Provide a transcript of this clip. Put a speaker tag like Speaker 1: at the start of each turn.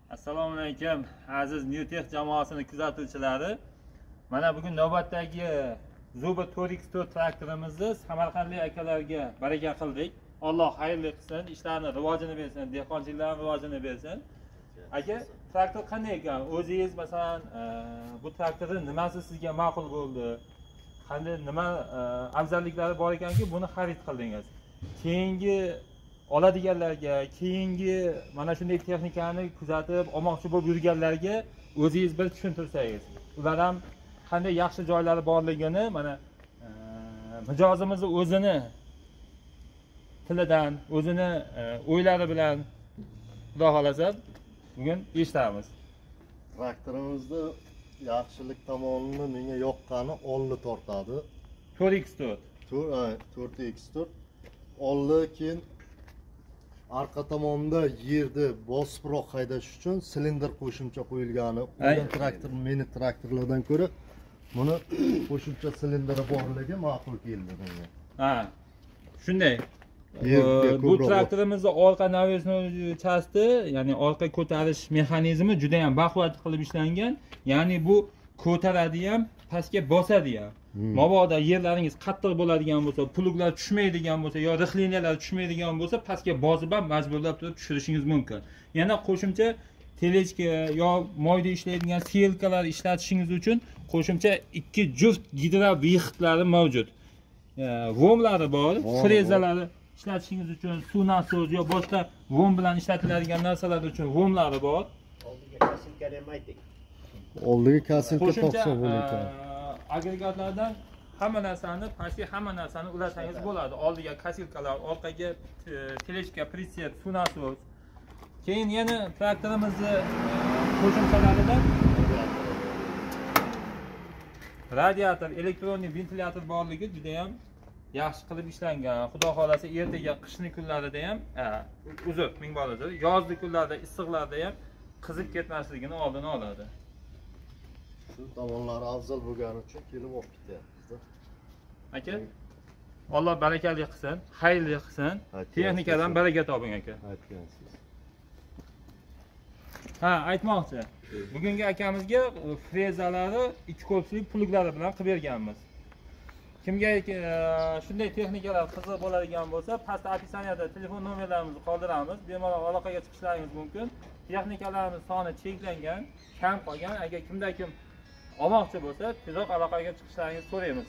Speaker 1: Assalomu alaykum aziz Newtech jamoasini kuzatuvchilari. Mana bugun navbatdagi Zubr 4x4 traktorimizni samarqandlik akalarga baraka qildik. Alloh xayrli qilsin, ishlarni rivojini bersin, dehqonchiliklarni rivojini bersin. Aka, traktor qanday ekan? O'zingiz masalan, bu traktorning nimasi sizga ma'qul bo'ldi? Qanday nima afzalliklari bor ekanki, buni xarid qildingiz? Keyingi oladiganlarga, keyingi mana shunday texnikani kuzatib olmoqchi bo'lib yurganlarga o'zingiz bir tushuntirsangiz, ular ham qanday yaxshi joylari borligini mana mijozimizni o'zini tilidan, o'zini o'ylari bilan xudo xolasa bugun eshitamiz.
Speaker 2: Traktorimizda yaxshilik tomonini menga yoqqani oldi tortadi.
Speaker 1: 4x4.
Speaker 2: 4x4 oldi, keyin arqa tomonda yerni bosibroq haydash uchun silindr qo'shimcha qo'yilgani, o'zgan traktor, meni traktorlardan ko'ra buni qo'shimcha silindri borligi ma'qul keldi menga.
Speaker 1: Ha. Shunday. Bu traktorimizning orqa навесной части, ya'ni orqa ko'tarish mexanizmi juda ham baquvvat qilib ishlangan. Ya'ni bu ko'taradi ham, pastga bosadi ham. Mabodo yerlaringiz qattiq bo'ladigan bo'lsa, pluglar tushmaydigan bo'lsa yo rixlinalar tushmaydigan bo'lsa, pastga bosib ham majburlab turib tushirishingiz mumkin. Yana qo'shimcha telechka yo moyda ishlaydigan selkalar ishlatishingiz uchun qo'shimcha 2 juft gidrovixtlari mavjud. Vomlari bor, frezalari ishlatishingiz uchun suv nasos yo boshqa vom bilan ishlatiladigan narsalar uchun vomlari bor.
Speaker 3: Oldiga kasilkani ham ayting.
Speaker 2: Oldiga kasilka topsa bo'ladi.
Speaker 1: Agregatlardan hamma narsani, pastga hamma narsani ulasangiz bo'ladi. Oldiga kasilkalar, orqaga telechka, pritsep, suv nasos. Keyin yana traktorimizni qo'shimchalaridan radiator, elektronli ventilyator borligi juda ham yaxshi qilib ishlangan. Xudo xolasa ertaga qishning kunlarida ham, uzr, ming bor uzr, yozgi kunlarda, issiqlarda ham qizib ketmasligini oldini oladi.
Speaker 2: Shu tomonlari afzal bo'lgani uchun kelib olib ketyapmiz-da.
Speaker 1: Aka, Alloh barakali qilsin, xayrli qilsin. Texnikadan baraka toping aka.
Speaker 2: Aytgansiz.
Speaker 1: Ha, aytmoqchi. Bugungi akamizga frezalari 2 korpusli pluglari bilan qilib berganmiz. Kimga shunday texnikalar qiziq bo'ladigan bo'lsa, pastda opisaniyada telefon nomerlarimizni qoldiramiz. Bemalol aloqaga chiqishlaringiz mumkin. Texnikalarimiz soni cheklangan, kam qolgan. Agar kimda kim olmoqchi bo'lsa, tezroq aloqaga chiqishlaringizni so'raymiz.